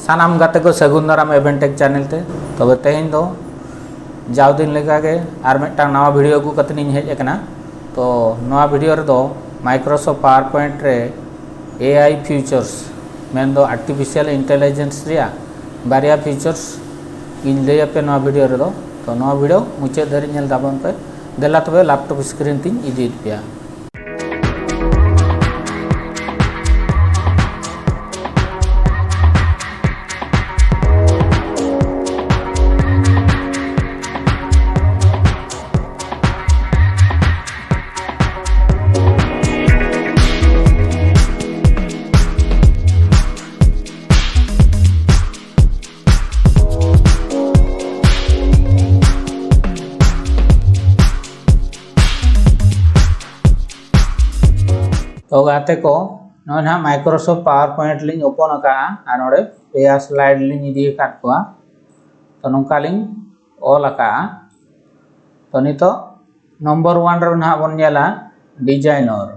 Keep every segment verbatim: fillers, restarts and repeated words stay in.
ᱥᱟᱱᱟᱢ ᱜᱟᱛᱮ ᱠᱚ ᱥᱟᱹᱜᱩᱱ ᱫᱟᱨᱟᱢ ᱮᱵᱷᱮᱱ ᱴᱮᱠ ᱪᱮᱱᱮᱞ ᱛᱮ᱾ ᱛᱚᱵᱮ ᱛᱮᱦᱮᱧ ᱫᱚ ᱡᱟᱣ ᱫᱤᱱ ᱞᱮᱠᱟᱜᱮ ᱟᱨ ᱢᱤᱫᱴᱟᱝ ᱱᱟᱣᱟ ᱵᱷᱤᱰᱤᱭᱳ ᱟᱹᱜᱩ ᱠᱟᱛᱮ ᱤᱧ ᱦᱮᱡ ᱟᱠᱟᱱᱟ᱾ ᱛᱚ ᱱᱚᱣᱟ ᱵᱷᱤᱰᱤᱭᱳ ᱨᱮᱫᱚ Microsoft PowerPoint ᱨᱮ AI features, ᱢᱮᱱᱫᱚ Artificial Intelligence ᱨᱮᱭᱟᱜ ᱵᱟᱨᱭᱟ features ᱤᱧ ᱞᱟᱹᱭ ᱟᱯᱮ ᱱᱚᱣᱟ ᱵᱷᱤᱰᱤᱭᱳ ᱨᱮᱫᱚ᱾ ᱛᱚ ᱱᱚᱣᱟ ᱵᱷᱤᱰᱤᱭᱳ ᱢᱩᱪᱟᱹᱫ ᱫᱷᱟᱹᱨᱤᱡ ᱧᱮᱞ ᱛᱟᱵᱚᱱ ᱯᱮ᱾ ᱫᱮᱞᱟ ᱛᱚᱵᱮ ᱞᱮᱯᱴᱚᱯ ᱥᱠᱨᱤᱱ ᱛᱤᱧ ᱤᱫᱤᱭᱮᱫ ᱯᱮᱭᱟ᱾ ᱛᱚ ᱜᱟᱛᱮ ᱠᱚ, ᱱᱚᱜᱼᱚᱭ ᱱᱟᱦᱟᱜ Microsoft PowerPoint ᱞᱤᱧ ᱳᱯᱮᱱ ᱟᱠᱟᱫᱼᱟ ᱟᱨ ᱱᱚᱰᱮ ᱯᱮᱭᱟ ᱥᱞᱟᱭᱤᱰ ᱞᱤᱧ ᱤᱫᱤ ᱟᱠᱟᱫ ᱠᱚᱣᱟ᱾ ᱛᱚ ᱱᱚᱝᱠᱟ ᱞᱤᱧ ᱚᱞ ᱟᱠᱟᱫᱼᱟ᱾ ᱛᱚ ᱱᱤᱛᱚᱜ ᱱᱚᱢᱵᱚᱨ ᱚᱣᱟᱱ ᱨᱮ ᱱᱟᱦᱟᱜ ᱵᱚᱱ ᱧᱮᱞᱟ ᱰᱤᱡᱟᱭᱱᱚᱨ᱾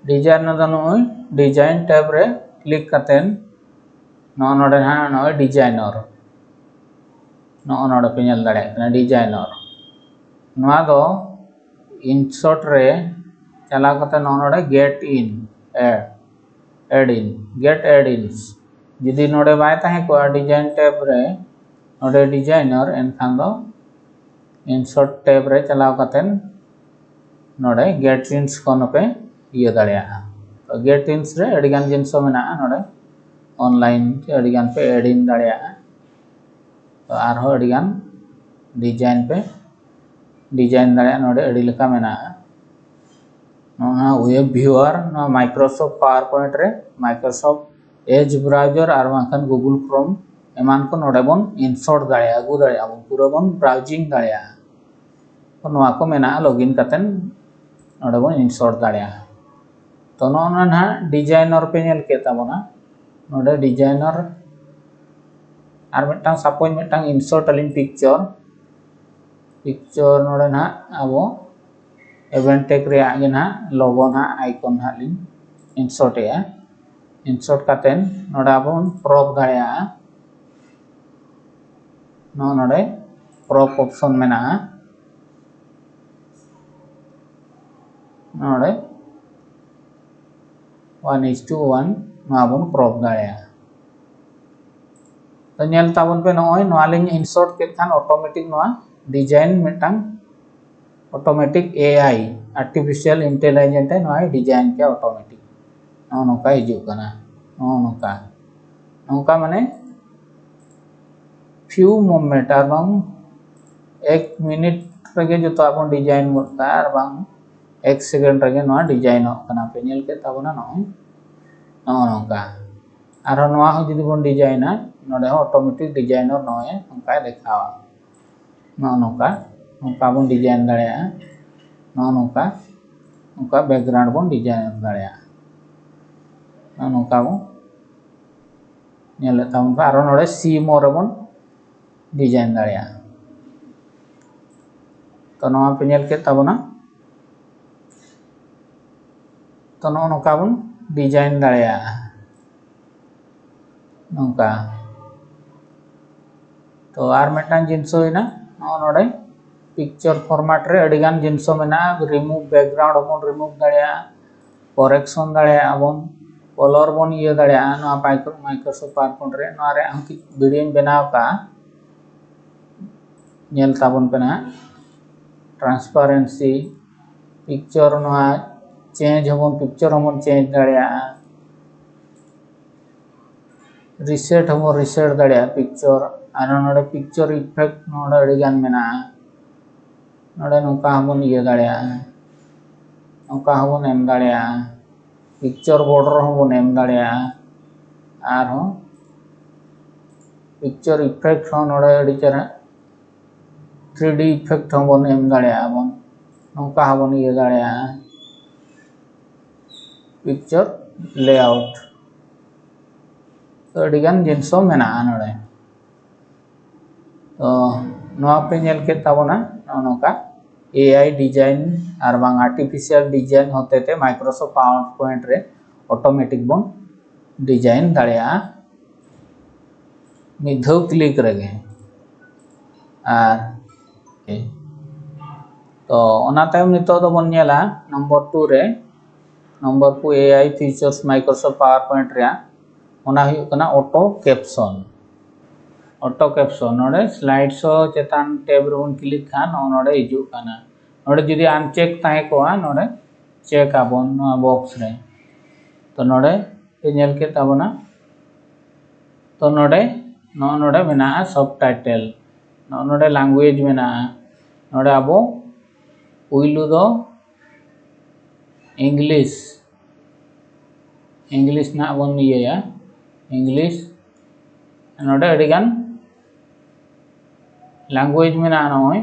ᱰᱤᱡᱟᱭᱱᱚᱨ ᱫᱚ ᱱᱚᱜᱼᱚᱭ ᱰᱤᱡᱟᱭᱤᱱ ᱴᱮᱵ ᱨᱮ ᱠᱞᱤᱠ ᱠᱟᱛᱮᱱ ᱱᱚᱜᱼᱚ ᱱᱚᱰᱮ ᱱᱟᱦᱟᱜ ᱱᱚᱜᱼᱚᱭ ᱰᱤᱡᱟᱭᱱᱚᱨ, ᱱᱚᱜᱼᱚ ᱱᱚᱰᱮ ᱯᱮ ᱧᱮᱞ ᱫᱟᱲᱮᱭᱟᱜ ᱠᱟᱱᱟ ᱰᱤᱡᱟᱭᱱᱚᱨ᱾ ᱱᱚᱣᱟ ᱫᱚ ᱤᱱᱥᱚᱨᱴ ᱨᱮ ᱪᱟᱞᱟᱣ ᱠᱟᱛᱮ ᱱᱚᱜᱼᱚ ᱱᱚᱰᱮ ᱜᱮᱴ ᱤᱱ, ᱮᱰ, ᱮᱰ ᱤᱱ, ᱜᱮᱴ ᱮᱰ ᱤᱱᱥ᱾ ᱡᱩᱫᱤ ᱱᱚᱰᱮ ᱵᱟᱭ ᱛᱟᱦᱮᱸ ᱠᱚᱜᱼᱟ ᱰᱤᱡᱟᱭᱤᱱ ᱴᱮᱵ ᱨᱮ, ᱱᱚᱰᱮ ᱰᱤᱡᱟᱭᱱᱚᱨ, ᱮᱱᱠᱷᱟᱱ ᱫᱚ ᱤᱱᱥᱚᱨᱴ ᱴᱮᱵ ᱨᱮ ᱪᱟᱞᱟᱣ ᱠᱟᱛᱮ ᱱᱚᱰᱮ ᱜᱮᱴ ᱤᱱᱥ ᱠᱷᱚᱱ ᱦᱚᱸᱯᱮ ᱤᱭᱟᱹ ᱫᱟᱲᱮᱭᱟᱜᱼᱟ᱾ ᱛᱚ ᱜᱮᱴ ᱤᱱᱥ ᱨᱮ ᱟᱹᱰᱤᱜᱟᱱ ᱡᱤᱱᱤᱥ ᱦᱚᱸ ᱢᱮᱱᱟᱜᱼᱟ, ᱱᱚᱰᱮ ᱚᱱᱞᱟᱭᱤᱱ ᱛᱮ ᱟᱹᱰᱤᱜᱟᱱ ᱯᱮ ᱮᱰ ᱤᱱ ᱫᱟᱲᱮᱭᱟᱜᱼᱟ᱾ ᱛᱚ ᱟᱨᱦᱚᱸ ᱟᱹᱰᱤᱜᱟᱱ ᱰᱤᱡᱟᱭᱤᱱ ᱯᱮ ᱰᱤᱡᱟᱭᱤᱱ ᱫᱟᱲᱮᱭᱟᱜᱼᱟ, ᱱᱚᱰᱮ ᱟᱹᱰᱤ ᱞᱮᱠᱟ ᱢᱮᱱᱟᱜᱼᱟ᱾ ᱱᱚᱣᱟ ᱣᱮᱵ ᱵᱷᱤᱭᱩᱣᱟᱨ, ᱱᱚᱣᱟ Microsoft PowerPoint ᱨᱮ Microsoft Edge browser ᱟᱨ ᱵᱟᱝᱠᱷᱟᱱ Google Chrome ᱮᱢᱟᱱ ᱠᱚ ᱱᱚᱰᱮ ᱵᱚᱱ ᱤᱱᱥᱚᱨᱴ ᱫᱟᱲᱮᱭᱟᱜᱼᱟ, ᱟᱹᱜᱩ ᱫᱟᱲᱮᱭᱟᱜᱼᱟ ᱵᱚᱱ, ᱯᱩᱨᱟᱹ ᱵᱚᱱ ᱵᱨᱟᱣᱡᱤᱝ ᱫᱟᱲᱮᱭᱟᱜᱼᱟ᱾ ᱛᱚ ᱱᱚᱣᱟ ᱠᱚ ᱢᱮᱱᱟᱜᱼᱟ, ᱞᱚᱜᱤᱱ ᱠᱟᱛᱮᱱ ᱱᱚᱰᱮ ᱵᱚᱱ ᱤᱱᱥᱚᱨᱴ ᱫᱟᱲᱮᱭᱟᱜᱼᱟ᱾ ᱛᱚ ᱱᱚᱜᱼᱚ ᱱᱚᱣᱟ ᱱᱟᱦᱟᱜ ᱰᱤᱡᱟᱭᱱᱚᱨ ᱯᱮ ᱧᱮᱞ ᱠᱮᱫ ᱛᱟᱵᱚᱱᱟ, ᱱᱚᱰᱮ ᱰᱤᱡᱟᱭᱱᱚᱨ ᱟᱨ ᱢᱤᱫᱴᱟᱝ ᱥᱟᱯᱳᱡᱽ ᱢᱤᱫᱴᱟᱝ ᱤᱱᱥᱚᱨᱴ ᱟᱹᱞᱤᱧ ᱯᱤᱠᱪᱚᱨ, ᱯᱤᱠᱪᱚᱨ ᱱᱚᱰᱮ ᱱᱟᱦᱟᱜ ᱟᱵᱚ ᱮᱵᱷᱮᱱ ᱴᱮᱠ ᱨᱮᱭᱟᱜ ᱜᱮ ᱱᱟᱦᱟᱜ ᱞᱚᱜᱳ ᱱᱟᱦᱟᱜ ᱟᱭᱠᱚᱱ ᱱᱟᱦᱟᱜ ᱞᱤᱧ ᱤᱱᱥᱚᱨᱴ ᱮᱜᱼᱟ᱾ insert ᱠᱟᱛᱮ ᱱᱚᱰᱮ ᱟᱵᱚ ᱵᱚᱱ crop ᱫᱟᱲᱮᱭᱟᱜᱼᱟ᱾ ᱱᱚᱜᱼᱚ ᱱᱚᱰᱮ crop option ᱢᱮᱱᱟᱜᱼᱟ᱾ ᱱᱚᱰᱮ one is to one ᱱᱚᱣᱟ ᱵᱚᱱ crop ᱫᱟᱲᱮᱭᱟᱜᱼᱟ᱾ ᱛᱚ ᱧᱮᱞ ᱛᱟᱵᱚᱱ ᱯᱮ, ᱱᱚᱜᱼᱚᱭ ᱱᱚᱣᱟ ᱞᱤᱧ insert ᱠᱮᱫ ᱠᱷᱟᱱ automatic ᱱᱚᱣᱟ design ᱢᱤᱫᱴᱟᱝ automatic A I, artificial intelligence ᱮ ᱱᱚᱣᱟᱭ design ᱠᱮᱫᱟ automatic᱾ ᱱᱚᱜᱼᱚ ᱱᱚᱝᱠᱟ ᱦᱤᱡᱩᱜ ᱠᱟᱱᱟ, ᱱᱚᱜᱼᱚ ᱱᱚᱝᱠᱟ᱾ ᱱᱚᱝᱠᱟ ᱢᱟᱱᱮ few moment, ᱟᱨ ᱵᱟᱝ ᱮᱠ ᱢᱤᱱᱤᱴ ᱨᱮᱜᱮ ᱡᱚᱛᱚᱣᱟᱜ ᱵᱚᱱ design ᱜᱚᱫ ᱠᱟᱜᱼᱟ, ᱟᱨ ᱵᱟᱝ ᱮᱠ second ᱨᱮᱜᱮ ᱱᱚᱣᱟ design ᱚᱜ ᱠᱟᱱᱟ᱾ ᱯᱮ ᱧᱮᱞ ᱠᱮᱫ ᱛᱟᱵᱚᱱᱟ ᱱᱚᱜᱼᱚᱭ ᱱᱚᱜᱼᱚ ᱱᱚᱝᱠᱟ᱾ ᱟᱨᱦᱚᱸ ᱱᱚᱣᱟ ᱦᱚᱸ ᱡᱩᱫᱤ ᱵᱚᱱ design ᱟ, ᱱᱚᱰᱮ ᱦᱚᱸ automatic designer ᱱᱚᱜᱼᱚᱭ ᱱᱚᱝᱠᱟᱭ ᱫᱮᱠᱷᱟᱣᱟ᱾ ᱱᱚᱜᱼᱚ ᱱᱚᱝᱠᱟ, ᱱᱚᱝᱠᱟ ᱵᱚᱱ design ᱫᱟᱲᱮᱭᱟᱜᱼᱟ᱾ ᱱᱚᱜᱼᱚ ᱱᱚᱝᱠᱟ, ᱱᱚᱝᱠᱟ background ᱵᱚᱱ design ᱫᱟᱲᱮᱭᱟᱜᱼᱟ᱾ ᱱᱚᱜᱼᱚ ᱱᱚᱝᱠᱟ ᱵᱚᱱ ᱧᱮᱞᱮᱫ ᱛᱟᱵᱚᱱ ᱠᱷᱟᱱ, ᱟᱨᱦᱚᱸ ᱱᱚᱰᱮ see more ᱨᱮᱵᱚᱱ design ᱫᱟᱲᱮᱭᱟᱜᱼᱟ᱾ ᱛᱚ ᱱᱚᱣᱟ ᱯᱮ ᱧᱮᱞ ᱠᱮᱫ ᱛᱟᱵᱚᱱᱟ᱾ ᱛᱚ ᱱᱚᱜᱼᱚ ᱱᱚᱝᱠᱟ ᱵᱚᱱ design ᱫᱟᱲᱮᱭᱟᱜᱼᱟ, ᱱᱚᱝᱠᱟ᱾ ᱛᱚ ᱟᱨ ᱢᱤᱫᱴᱟᱝ ᱡᱤᱱᱤᱥ ᱦᱩᱭᱱᱟ, ᱱᱚᱜᱼᱚ ᱱᱚᱰᱮ picture format ᱨᱮ ᱟᱹᱰᱤᱜᱟᱱ ᱡᱤᱱᱤᱥ ᱢᱮᱱᱟᱜᱼᱟ᱾ Remove background ᱦᱚᱸᱵᱚᱱ remove ᱫᱟᱲᱮᱭᱟᱜᱼᱟ, correction ᱫᱟᱲᱮᱭᱟᱜᱼᱟ ᱵᱚᱱ, color ᱵᱚᱱ ᱤᱭᱟᱹ ᱫᱟᱲᱮᱭᱟᱜᱼᱟ᱾ ᱱᱚᱣᱟ Micro- Microsoft PowerPoint ᱨᱮ, ᱱᱚᱣᱟ ᱨᱮᱭᱟᱜ ᱦᱚᱸ ᱠᱤ video ᱧ ᱵᱮᱱᱟᱣ ᱠᱟᱜᱼᱟ, ᱧᱮᱞ ᱛᱟᱵᱚᱱ ᱯᱮ ᱱᱟᱦᱟᱜ᱾ Transparency, picture ᱱᱚᱣᱟ change ᱦᱚᱸᱵᱚᱱ, picture ᱦᱚᱸᱵᱚᱱ change ᱫᱟᱲᱮᱭᱟᱜᱼᱟ᱾ Reset ᱦᱚᱸᱵᱚᱱ reset ᱫᱟᱲᱮᱭᱟᱜᱼᱟ picture᱾ ᱟᱨ ᱱᱚᱰᱮ picture effect ᱱᱚᱰᱮ ᱟᱹᱰᱤ ᱜᱟᱱ ᱢᱮᱱᱟᱜᱼᱟ᱾ ᱱᱚᱰᱮ ᱱᱚᱝᱠᱟ ᱦᱚᱸᱵᱚᱱ ᱤᱭᱟᱹ ᱫᱟᱲᱮᱭᱟᱜᱼᱟ, ᱱᱚᱝᱠᱟ ᱦᱚᱸᱵᱚᱱ ᱮᱢ ᱫᱟᱲᱮᱭᱟᱜᱼᱟ᱾ Picture border ᱦᱚᱸᱵᱚᱱ ᱮᱢ ᱫᱟᱲᱮᱭᱟᱜᱼᱟ᱾ ᱟᱨᱦᱚᱸ picture effect ᱦᱚᱸ ᱱᱚᱰᱮ ᱟᱹᱰᱤ ᱪᱮᱦᱨᱟ three D effect ᱦᱚᱸᱵᱚᱱ ᱮᱢ ᱫᱟᱲᱮᱭᱟᱜᱼᱟ ᱵᱚᱱ, ᱱᱚᱝᱠᱟ ᱦᱚᱸᱵᱚᱱ ᱤᱭᱟᱹ ᱫᱟᱲᱮᱭᱟᱜᱼᱟ᱾ Picture layout, ᱛᱚ ᱟᱹᱰᱤᱜᱟᱱ ᱡᱤᱱᱤᱥ ᱦᱚᱸ ᱢᱮᱱᱟᱜᱼᱟ ᱱᱚᱰᱮ᱾ ᱛᱚ ᱱᱚᱣᱟ ᱯᱮ ᱧᱮᱞ ᱠᱮᱫ ᱛᱟᱵᱚᱱᱟ, ᱱᱚᱜᱼᱚ ᱱᱚᱝᱠᱟ A I design ᱟᱨ ᱵᱟᱝ artificial design ᱦᱚᱛᱮᱛᱮ Microsoft PowerPoint ᱨᱮ automatic ᱵᱚᱱ ᱰᱤᱡᱟᱭᱤᱱ ᱫᱟᱲᱮᱭᱟᱜᱼᱟ ᱢᱤᱫ ᱫᱷᱟᱣ ᱠᱞᱤᱠ ᱨᱮᱜᱮ᱾ ᱟᱨ ᱛᱚ ᱚᱱᱟ ᱛᱟᱭᱚᱢ ᱱᱤᱛᱚᱜ ᱫᱚᱵᱚᱱ ᱧᱮᱞᱟ ᱱᱚᱢᱵᱚᱨ ᱴᱩ ᱨᱮ, ᱱᱚᱢᱵᱚᱨ ᱴᱩ ᱮ ᱟᱭ ᱯᱷᱤᱪᱟᱨᱥ ᱢᱟᱭᱠᱨᱳᱥᱚᱯᱷᱴ ᱯᱟᱣᱟᱨ ᱯᱚᱭᱮᱱᱴ ᱨᱮᱭᱟᱜ, ᱚᱱᱟ ᱦᱩᱭᱩᱜ ᱠᱟᱱᱟ ᱚᱴᱳ ᱠᱮᱯᱥᱚᱱ᱾ ᱚᱴᱳ ᱠᱮᱯᱥᱚᱱ ᱱᱚᱰᱮ ᱥᱞᱟᱭᱤᱰ ᱥᱳ ᱪᱮᱛᱟᱱ ᱴᱮᱵ ᱨᱮᱵᱚᱱ ᱠᱞᱤᱠ ᱠᱷᱟᱱ ᱱᱚᱜᱼᱚ ᱱᱚᱰᱮ ᱦᱤᱡᱩᱜ ᱠᱟᱱᱟ᱾ ᱱᱚᱰᱮ ᱡᱩᱫᱤ ᱟᱱᱪᱮᱠ ᱛᱟᱦᱮᱸ ᱠᱚᱜᱼᱟ, ᱱᱚᱰᱮ ᱪᱮᱠ ᱟᱵᱚᱱ ᱱᱚᱣᱟ ᱵᱚᱠᱥ ᱨᱮ᱾ ᱛᱚ ᱱᱚᱰᱮ ᱯᱮ ᱧᱮᱞ ᱠᱮᱫ ᱛᱟᱵᱚᱱᱟ᱾ ᱛᱚ ᱱᱚᱰᱮ, ᱱᱚᱜᱼᱚ ᱱᱚᱰᱮ ᱢᱮᱱᱟᱜᱼᱟ ᱥᱟᱵ ᱴᱟᱭᱴᱮᱞ, ᱱᱚᱜᱼᱚ ᱱᱚᱰᱮ ᱞᱮᱝᱜᱩᱭᱮᱡᱽ ᱢᱮᱱᱟᱜᱼᱟ᱾ ᱱᱚᱰᱮ ᱟᱵᱚ ᱯᱩᱭᱞᱩ ᱫᱚ ᱤᱝᱞᱤᱥ, ᱤᱝᱞᱤᱥ ᱱᱟᱜ ᱵᱚᱱ ᱤᱭᱟᱹᱭᱟ, ᱤᱝᱞᱤᱥ᱾ ᱱᱚᱰᱮ ᱟᱹᱰᱤᱜᱟᱱ ᱞᱮᱝᱜᱩᱭᱮᱡᱽ ᱢᱮᱱᱟᱜᱼᱟ᱾ ᱱᱚᱜᱼᱚᱭ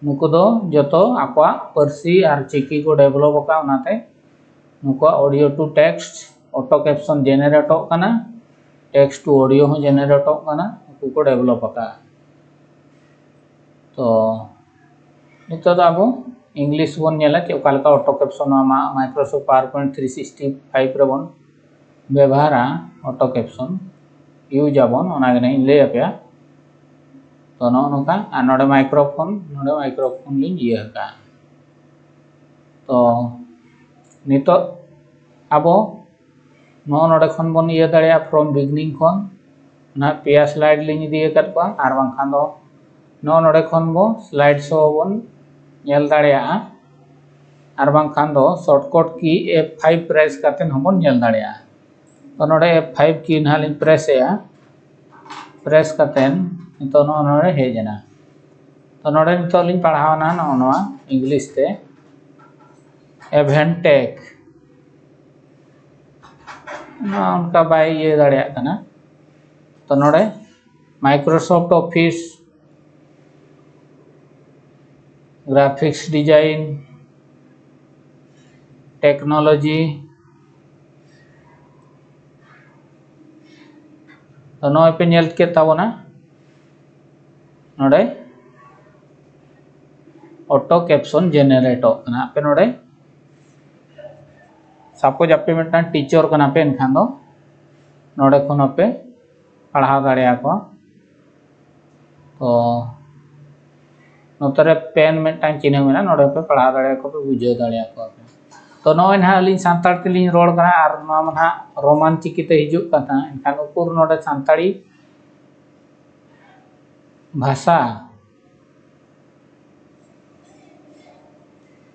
ᱱᱩᱠᱩ ᱫᱚ ᱡᱚᱛᱚ ᱟᱠᱚᱣᱟᱜ ᱯᱟᱹᱨᱥᱤ ᱟᱨ ᱪᱤᱠᱤ ᱠᱚ ᱰᱮᱵᱷᱞᱚᱯ ᱟᱠᱟᱫ, ᱚᱱᱟᱛᱮ ᱱᱩᱠᱩᱣᱟᱜ audio two text, auto caption ᱡᱮᱱᱟᱨᱮᱴᱚᱜ ᱠᱟᱱᱟ, ᱴᱮᱠᱥᱴ ᱴᱩ ᱚᱰᱤᱭᱳ ᱦᱚᱸ ᱡᱮᱱᱟᱨᱮᱴᱚᱜ ᱠᱟᱱᱟ, ᱩᱱᱠᱩ ᱠᱚ ᱰᱮᱵᱷᱞᱚᱯ ᱟᱠᱟᱫᱼᱟ᱾ ᱛᱚ ᱱᱤᱛᱚᱜ ᱫᱚ ᱟᱵᱚ ᱤᱝᱞᱤᱥ ᱵᱚᱱ ᱧᱮᱞᱟ ᱪᱮ ᱚᱠᱟ ᱞᱮᱠᱟ ᱚᱴᱳ ᱠᱮᱯᱥᱚᱱ ᱱᱚᱣᱟ Microsoft power point three sixty five ᱨᱮᱵᱚᱱ ᱵᱮᱵᱚᱦᱟᱨᱟ, ᱚᱴᱳ ᱠᱮᱯᱥᱚᱱ ᱤᱭᱩᱡᱽ ᱟᱵᱚᱱ, ᱚᱱᱟ ᱜᱮ ᱱᱟᱜ ᱤᱧ ᱞᱟᱹᱭ ᱟᱯᱮᱭᱟ᱾ ᱛᱚ ᱱᱚᱜᱼᱚ ᱱᱚᱝᱠᱟ, ᱟᱨ ᱱᱚᱰᱮ ᱢᱟᱭᱠᱨᱳᱯᱷᱳᱱ, ᱱᱚᱰᱮ ᱢᱟᱭᱠᱨᱳᱯᱷᱳᱱ ᱞᱤᱧ ᱤᱭᱟᱹ ᱟᱠᱟᱫᱼᱟ᱾ ᱛᱚ ᱱᱤᱛᱚᱜ ᱟᱵᱚ ᱱᱚᱜᱼᱚ ᱱᱚᱰᱮ ᱠᱷᱚᱱ ᱵᱚᱱ ᱤᱭᱟᱹ ᱫᱟᱲᱮᱭᱟᱜᱼᱟ, ᱯᱷᱨᱚᱢ ᱵᱤᱜᱤᱱᱤᱝ ᱠᱷᱚᱱ ᱱᱟᱦᱟᱜ ᱯᱮᱭᱟ ᱥᱞᱟᱭᱤᱰ ᱞᱤᱧ ᱤᱫᱤ ᱟᱠᱟᱫ ᱠᱚᱣᱟ, ᱟᱨ ᱵᱟᱝᱠᱷᱟᱱ ᱫᱚ ᱱᱚᱜᱼᱚ ᱱᱚᱰᱮ ᱠᱷᱚᱱ ᱵᱚ ᱥᱞᱟᱭᱤᱰ ᱥᱳ ᱵᱚᱱ ᱧᱮᱞ ᱫᱟᱲᱮᱭᱟᱜᱼᱟ, ᱟᱨ ᱵᱟᱝᱠᱷᱟᱱ ᱫᱚ ᱥᱚᱨᱴᱠᱟᱴ ᱠᱤ ᱮᱯᱷ ᱯᱷᱟᱭᱤᱵᱷ ᱯᱨᱮᱥ ᱠᱟᱛᱮᱫ ᱦᱚᱸᱵᱚᱱ ᱧᱮᱞ ᱫᱟᱲᱮᱭᱟᱜᱼᱟ᱾ ᱛᱚ ᱱᱚᱰᱮ ᱮᱯᱷ ᱯᱷᱟᱭᱤᱵᱷ ᱠᱤ ᱱᱟᱦᱟᱜ ᱞᱤᱧ ᱯᱨᱮᱥ ᱮᱜᱼᱟ, ᱯᱨᱮᱥ ᱠᱟᱛᱮᱫ ᱱᱤᱛᱚᱜ ᱱᱚᱜᱼᱚ ᱱᱚᱰᱮ ᱦᱮᱡ ᱮᱱᱟ᱾ ᱛᱚ ᱱᱚᱰᱮ ᱱᱤᱛᱚᱜ ᱞᱤᱧ ᱯᱟᱲᱦᱟᱣᱱᱟ ᱱᱚᱜᱼᱚ ᱱᱚᱣᱟ ᱤᱝᱞᱤᱥ ᱛᱮ, ᱮᱵᱷᱮᱱᱴᱮᱠ᱾ ᱱᱚᱣᱟ ᱚᱱᱠᱟ ᱵᱟᱭ ᱤᱭᱟᱹ ᱫᱟᱲᱮᱭᱟᱜ ᱠᱟᱱᱟ᱾ ᱛᱚ ᱱᱚᱰᱮ Microsoft office, graphics design, technology, ᱛᱚ ᱱᱚᱜᱼᱚᱭ ᱯᱮ ᱧᱮᱞ ᱠᱮᱫ ᱛᱟᱵᱚᱱᱟ, ᱱᱚᱰᱮ ᱚᱴᱳ ᱠᱮᱯᱥᱚᱱ ᱡᱮᱱᱟᱨᱮᱴᱚᱜ ᱠᱟᱱᱟ᱾ ᱟᱯᱮ ᱱᱚᱰᱮ ᱥᱟᱯᱳᱡᱽ ᱟᱯᱮ ᱢᱤᱫᱴᱟᱝ ᱴᱤᱪᱟᱨ ᱠᱟᱱᱟ ᱯᱮ, ᱮᱱᱠᱷᱟᱱ ᱫᱚ ᱱᱚᱰᱮ ᱠᱷᱚᱱ ᱦᱚᱸᱯᱮ ᱯᱟᱲᱦᱟᱣ ᱫᱟᱲᱮᱭᱟᱠᱚᱣᱟ᱾ ᱛᱚ ᱱᱚᱛᱮ ᱨᱮ ᱯᱮᱱ ᱢᱤᱫᱴᱟᱝ ᱪᱤᱱᱦᱟᱹ ᱢᱮᱱᱟᱜᱼᱟ, ᱱᱚᱰᱮ ᱯᱮ ᱯᱟᱲᱦᱟᱣ ᱫᱟᱲᱮᱭᱟᱠᱚᱣᱟ ᱯᱮ, ᱵᱩᱡᱷᱟᱹᱣ ᱫᱟᱲᱮᱭᱟᱠᱚᱣᱟ ᱯᱮ᱾ ᱛᱚ ᱱᱚᱜᱼᱚᱭ ᱱᱟᱦᱟᱜ ᱟᱹᱞᱤᱧ ᱥᱟᱱᱛᱟᱲ ᱛᱮᱞᱤᱧ ᱨᱚᱲ ᱠᱟᱱᱟ ᱟᱨ ᱱᱚᱣᱟ ᱢᱟ ᱱᱟᱦᱟᱜ ᱨᱳᱢᱟᱱ ᱪᱤᱠᱤᱛᱮ ᱦᱤᱡᱩᱜ ᱠᱟᱱ ᱛᱟᱦᱮᱸᱫ, ᱮᱱᱠᱷᱟᱱ ᱩᱠᱩᱨ ᱱᱚᱰᱮ ᱥᱟᱱᱛᱟᱲᱤ ᱵᱷᱟᱥᱟ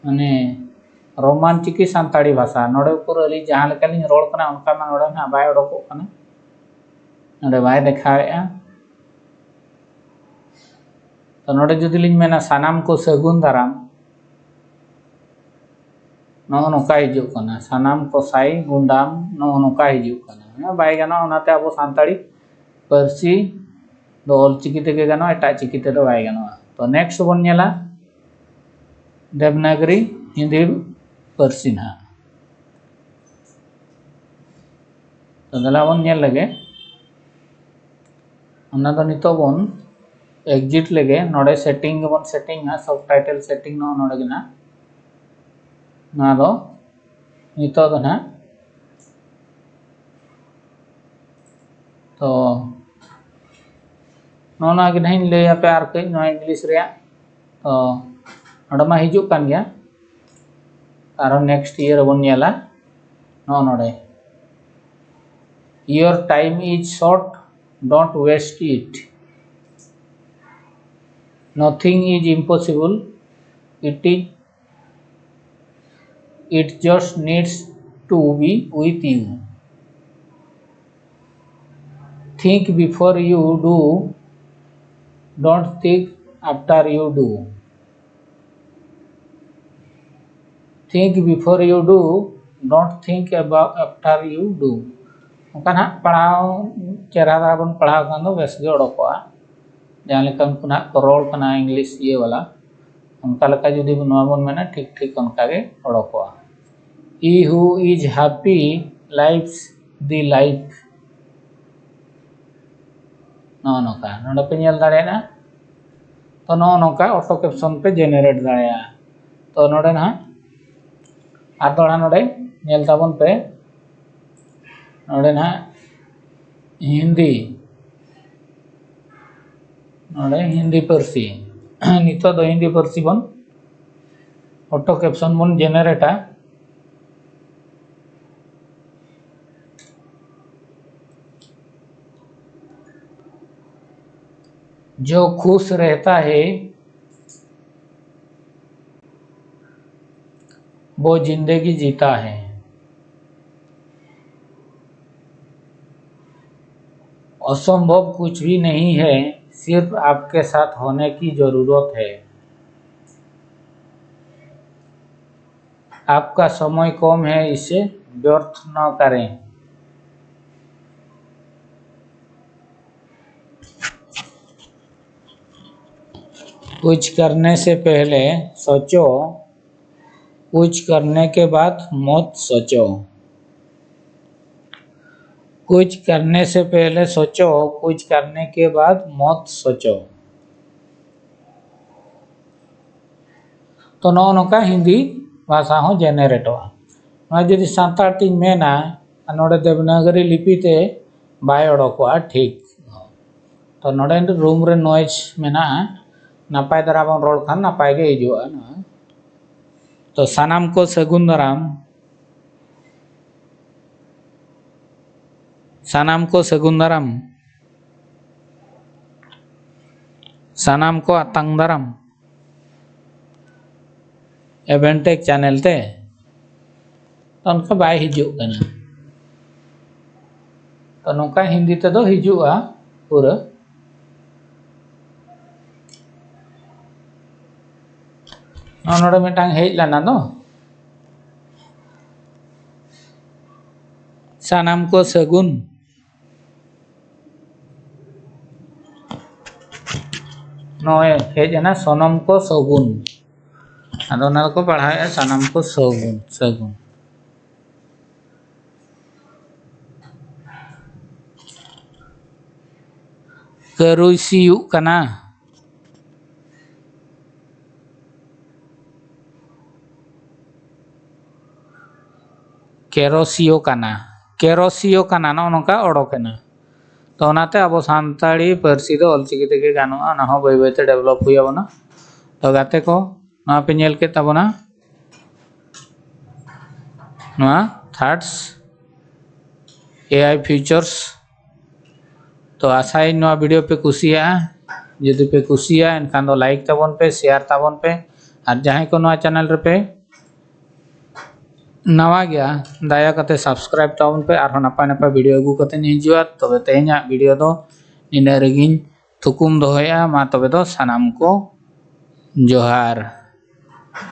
ᱢᱟᱱᱮ ᱨᱳᱢᱟᱱ ᱪᱤᱠᱤ ᱥᱟᱱᱛᱟᱲᱤ ᱵᱷᱟᱥᱟ, ᱱᱚᱰᱮ ᱩᱠᱩᱨ ᱟᱹᱞᱤᱧ ᱡᱟᱦᱟᱸ ᱞᱮᱠᱟᱞᱤᱧ ᱨᱚᱲ ᱠᱟᱱᱟ ᱚᱱᱠᱟ ᱢᱟ ᱱᱚᱰᱮ ᱱᱟᱦᱟᱜ ᱵᱟᱭ ᱚᱰᱚᱠᱚᱜ ᱠᱟᱱᱟ, ᱱᱚᱰᱮ ᱵᱟᱭ ᱫᱮᱠᱷᱟᱣᱮᱫᱼᱟ᱾ ᱛᱚ ᱱᱚᱰᱮ ᱡᱩᱫᱤ ᱞᱤᱧ ᱢᱮᱱᱟ ᱥᱟᱱᱟᱢ ᱠᱚ ᱥᱟᱹᱜᱩᱱ ᱫᱟᱨᱟᱢ, ᱱᱚᱜᱼᱚ ᱱᱚᱝᱠᱟ ᱦᱤᱡᱩᱜ ᱠᱟᱱᱟ, ᱥᱟᱱᱟᱢ ᱠᱚ ᱥᱟᱭ ᱜᱩᱱᱰᱟᱢ, ᱱᱚᱜᱼᱚ ᱱᱚᱝᱠᱟ ᱦᱤᱡᱩᱜ ᱠᱟᱱᱟ᱾ ᱦᱮᱸ, ᱵᱟᱭ ᱜᱟᱱᱚᱜᱼᱟ, ᱚᱱᱟᱛᱮ ᱟᱵᱚ ᱥᱟᱱᱛᱟᱲᱤ ᱯᱟᱹᱨᱥᱤ ᱫᱚ ᱚᱞ ᱪᱤᱠᱤ ᱛᱮᱜᱮ ᱜᱟᱱᱚᱜᱼᱟ, ᱮᱴᱟᱜ ᱪᱤᱠᱤ ᱛᱮᱫᱚ ᱵᱟᱭ ᱜᱟᱱᱚᱜᱼᱟ᱾ ᱛᱚ ᱱᱮᱠᱥᱴ ᱵᱚᱱ ᱧᱮᱞᱟ ᱫᱮᱵᱽᱱᱟᱜᱽᱨᱤ ᱦᱤᱱᱫᱤ ᱯᱟᱹᱨᱥᱤ ᱱᱟᱦᱟᱜ᱾ ᱛᱚ ᱫᱮᱞᱟ ᱵᱚᱱ ᱧᱮᱞ ᱞᱮᱜᱮ, ᱚᱱᱟ ᱫᱚ ᱱᱤᱛᱚᱜ ᱵᱚᱱ ᱮᱠᱡᱤᱴ ᱞᱮᱜᱮ᱾ ᱱᱚᱰᱮ ᱥᱮᱴᱤᱝ ᱜᱮᱵᱚᱱ ᱥᱮᱴᱤᱝᱟ, ᱥᱟᱵ ᱴᱟᱭᱴᱮᱞ ᱥᱮᱴᱤᱝ ᱱᱚᱜᱼᱚ ᱱᱚᱰᱮ ᱜᱮ ᱱᱟᱦᱟᱜ, ᱱᱚᱣᱟ ᱫᱚ ᱱᱤᱛᱚᱜ ᱫᱚ ᱱᱟᱦᱟᱜ ᱛᱚ ᱱᱚᱜᱼᱚ ᱱᱚᱣᱟ ᱜᱮ ᱱᱟᱦᱟᱜ ᱤᱧ ᱞᱟᱹᱭ ᱟᱯᱮ ᱟᱨ ᱠᱟᱹᱡ ᱱᱚᱣᱟ ᱤᱝᱞᱤᱥ ᱨᱮᱭᱟᱜ᱾ ᱛᱚ ᱱᱚᱰᱮ ᱢᱟ ᱦᱤᱡᱩᱜ ᱠᱟᱱ ᱜᱮᱭᱟ, ᱟᱨᱦᱚᱸ ᱱᱮᱠᱥᱴ ᱤᱭᱟᱹ ᱨᱮᱵᱚᱱ ᱧᱮᱞᱟ᱾ ᱱᱚᱜᱼᱚ ᱱᱚᱰᱮ, "Your time is short, don't waste it. Nothing is impossible, it is, it just needs to be with you. Think before you do, don't think after you do. Think before you do, don't think about after you do." ᱚᱱᱠᱟ ᱱᱟᱦᱟᱜ ᱯᱟᱲᱦᱟᱣ, ᱪᱮᱦᱨᱟ ᱫᱷᱟᱨᱟ ᱵᱚᱱ ᱯᱟᱲᱦᱟᱣ ᱠᱷᱟᱱ ᱫᱚ ᱵᱮᱥ ᱜᱮ ᱚᱰᱚᱠᱚᱜᱼᱟ᱾ ᱡᱟᱦᱟᱸ ᱞᱮᱠᱟ ᱩᱱᱠᱩ ᱱᱟᱦᱟᱜ ᱠᱚ ᱨᱚᱲ ᱠᱟᱱᱟ ᱤᱝᱞᱤᱥ ᱤᱭᱟᱹ ᱵᱟᱞᱟ, ᱚᱱᱠᱟ ᱞᱮᱠᱟ ᱡᱩᱫᱤ ᱱᱚᱣᱟ ᱵᱚᱱ ᱢᱮᱱᱟ, ᱴᱷᱤᱠ ᱴᱷᱤᱠ ᱚᱱᱠᱟ ᱜᱮ ᱚᱰᱚᱠᱚᱜᱼᱟ᱾ "He who is happy lives the life." ᱱᱚᱜᱼᱚ ᱱᱚᱝᱠᱟ ᱱᱚᱰᱮ ᱯᱮ ᱧᱮᱞ ᱫᱟᱲᱮᱭᱟᱜᱼᱟ᱾ ᱛᱚ ᱱᱚᱜᱼᱚ ᱱᱚᱝᱠᱟ ᱚᱴᱳ ᱠᱮᱯᱥᱚᱱ ᱯᱮ ᱡᱮᱱᱟᱨᱮᱴ ᱫᱟᱲᱮᱭᱟᱜᱼᱟ᱾ ᱛᱚ ᱱᱚᱰᱮ ᱱᱟᱦᱟᱜ ᱟᱨ ᱫᱚᱦᱲᱟ ᱱᱚᱰᱮ ᱧᱮᱞ ᱛᱟᱵᱚᱱ ᱯᱮ, ᱱᱚᱰᱮ ᱱᱟᱦᱟᱜ ᱦᱤᱱᱫᱤ, ᱱᱚᱰᱮ ᱦᱤᱱᱫᱤ ᱯᱟᱹᱨᱥᱤ᱾ ᱱᱤᱛᱚᱜ ᱫᱚ ᱦᱤᱱᱫᱤ ᱯᱟᱹᱨᱥᱤ ᱵᱚᱱ auto caption ᱵᱚᱱ generate ᱟ᱾ जो खुश रहता है, वो जिंदगी जीता है। असंभव कुछ भी नहीं है, सिर्फ आपके साथ होने की जरूरत है। आपका समय कम है, इसे व्यर्थ न करें। कुछ करने से पहले सोचो, कुछ करने के बाद मत सोचो। कुछ करने से पहले सोचो, कुछ करने के बाद मत सोचो। ᱛᱚ, ᱱᱚᱜᱼᱚ ᱱᱚᱝᱠᱟ ᱦᱤᱱᱫᱤ ᱵᱷᱟᱥᱟ ᱦᱚᱸ ᱡᱮᱱᱟᱨᱮᱴᱚᱜᱼᱟ᱾ ᱱᱚᱣᱟ ᱡᱩᱫᱤ ᱥᱟᱱᱛᱟᱲ ᱛᱤᱧ ᱢᱮᱱᱟ, ᱟᱨ ᱱᱚᱰᱮ ᱫᱮᱵᱽᱱᱟᱜᱚᱨᱤ ᱞᱤᱯᱤ ᱛᱮ ᱵᱟᱭ ᱚᱰᱚᱠᱚᱜᱼᱟ, ᱴᱷᱤᱠ᱾ ᱛᱚ, ᱱᱚᱰᱮ ᱨᱩᱢ ᱨᱮ ᱱᱚᱭᱮᱡᱽ ᱢᱮᱱᱟᱜᱼᱟ, ᱱᱟᱯᱟᱭ ᱫᱷᱟᱨᱟ ᱵᱚᱱ ᱨᱚᱲ ᱠᱷᱟᱱ ᱱᱟᱯᱟᱭ ᱜᱮ ᱦᱤᱡᱩᱜᱼᱟ᱾ ᱛᱚ, ᱥᱟᱱᱟᱢ ᱠᱚ ᱥᱟᱹᱜᱩᱱ ᱫᱟᱨᱟᱢ᱾ ᱥᱟᱱᱟᱢ ᱠᱚ ᱥᱟᱹᱜᱩᱱ ᱫᱟᱨᱟᱢ᱾ ᱥᱟᱱᱟᱢ ᱠᱚ ᱟᱛᱟᱝ ᱫᱟᱨᱟᱢ᱾ ᱮᱵᱷᱮᱱᱴᱮᱠ ᱪᱮᱱᱮᱞ ᱛᱮ᱾ ᱛᱚ, ᱚᱱᱠᱟ ᱵᱟᱭ ᱦᱤᱡᱩᱜ ᱠᱟᱱᱟ᱾ ᱛᱚ, ᱱᱚᱝᱠᱟ ᱦᱤᱱᱫᱤ ᱛᱮᱫᱚ ᱦᱤᱡᱩᱜᱼᱟ ᱯᱩᱨᱟᱹ᱾ ᱱᱚᱜᱼᱚ ᱱᱚᱰᱮ ᱢᱤᱫᱴᱟᱝ ᱦᱮᱡ ᱞᱮᱱᱟ ᱫᱚ᱾ ᱥᱟᱱᱟᱢ ᱠᱚ ᱥᱟᱹᱜᱩᱱ᱾ ᱱᱚᱜᱼᱚᱭ ᱦᱮᱡ ᱮᱱᱟ ᱥᱚᱱᱚᱢ ᱠᱚ ᱥᱟᱹᱜᱩᱱ᱾ ᱟᱫᱚ ᱚᱱᱟ ᱫᱚᱠᱚ ᱯᱟᱲᱦᱟᱣᱮᱫᱼᱟ ᱥᱟᱱᱟᱢ ᱠᱚ ᱥᱟᱹᱜᱩᱱ, ᱥᱟᱹᱜᱩᱱ᱾ ᱠᱟᱹᱨᱩᱭ ᱥᱤᱭᱩᱜ ᱠᱟᱱᱟ᱾ ᱠᱮᱨᱚᱥᱤᱭᱳ ᱠᱟᱱᱟ᱾ ᱠᱮᱨᱚᱥᱤᱭᱳ ᱠᱟᱱᱟ, ᱱᱚᱜᱼᱚ ᱱᱚᱝᱠᱟ ᱚᱰᱚᱠ ᱮᱱᱟ᱾ ᱛᱚ ᱚᱱᱟᱛᱮ ᱟᱵᱚ ᱥᱟᱱᱛᱟᱲᱤ ᱯᱟᱹᱨᱥᱤ ᱫᱚ ᱚᱞᱪᱤᱠᱤ ᱛᱮᱜᱮ ᱜᱟᱱᱚᱜᱼᱟ, ᱚᱱᱟ ᱦᱚᱸ ᱵᱟᱹᱭ ᱵᱟᱹᱭᱛᱮ ᱰᱮᱵᱷᱞᱚᱯ ᱦᱩᱭ ᱟᱵᱚᱱᱟ᱾ ᱛᱚ ᱜᱟᱛᱮ ᱠᱚ, ᱱᱚᱣᱟ ᱯᱮ ᱧᱮᱞ ᱠᱮᱫ ᱛᱟᱵᱚᱱᱟ ᱱᱚᱣᱟ ᱛᱷᱟᱴᱥ ᱮ ᱟᱭ ᱯᱷᱤᱭᱩᱪᱟᱨᱥ᱾ ᱛᱚ ᱟᱥᱟᱭᱟᱹᱧ ᱱᱚᱣᱟ ᱵᱷᱤᱰᱤᱭᱳ ᱯᱮ ᱠᱩᱥᱤᱭᱟᱜᱼᱟ᱾ ᱡᱩᱫᱤ ᱯᱮ ᱠᱩᱥᱤᱭᱟᱜᱼᱟ, ᱮᱱᱠᱷᱟᱱ ᱫᱚ ᱞᱟᱭᱤᱠ ᱛᱟᱵᱚᱱ ᱯᱮ, ᱥᱮᱭᱟᱨ ᱛᱟᱵᱚᱱ ᱯᱮ, ᱟᱨ ᱡᱟᱦᱟᱸᱭ ᱠᱚ ᱱᱚᱣᱟ ᱪᱮᱱᱮᱞ ᱨᱮᱯᱮ ᱱᱟᱣᱟ ᱜᱮᱭᱟ, ᱫᱟᱭᱟ ᱠᱟᱛᱮ ᱥᱟᱵᱥᱠᱨᱟᱭᱤᱵ ᱛᱟᱵᱚᱱ ᱯᱮ᱾ ᱟᱨᱦᱚᱸ ᱱᱟᱯᱟᱭ ᱱᱟᱯᱟᱭ ᱵᱷᱤᱰᱤᱭᱳ ᱟᱹᱜᱩ ᱠᱟᱛᱮᱧ ᱦᱤᱡᱩᱜᱼᱟ᱾ ᱛᱚᱵᱮ ᱛᱮᱦᱮᱧᱟᱜ ᱵᱷᱤᱰᱤᱭᱳ ᱫᱚ ᱱᱤᱱᱟᱹᱜ ᱨᱮᱜᱮᱧ ᱛᱷᱩᱠᱩᱢ ᱫᱚᱦᱚᱭᱮᱫᱼᱟ᱾ ᱢᱟ ᱛᱚᱵᱮ ᱫᱚ ᱥᱟᱱᱟᱢ ᱠᱚ ᱡᱚᱦᱟᱨ᱾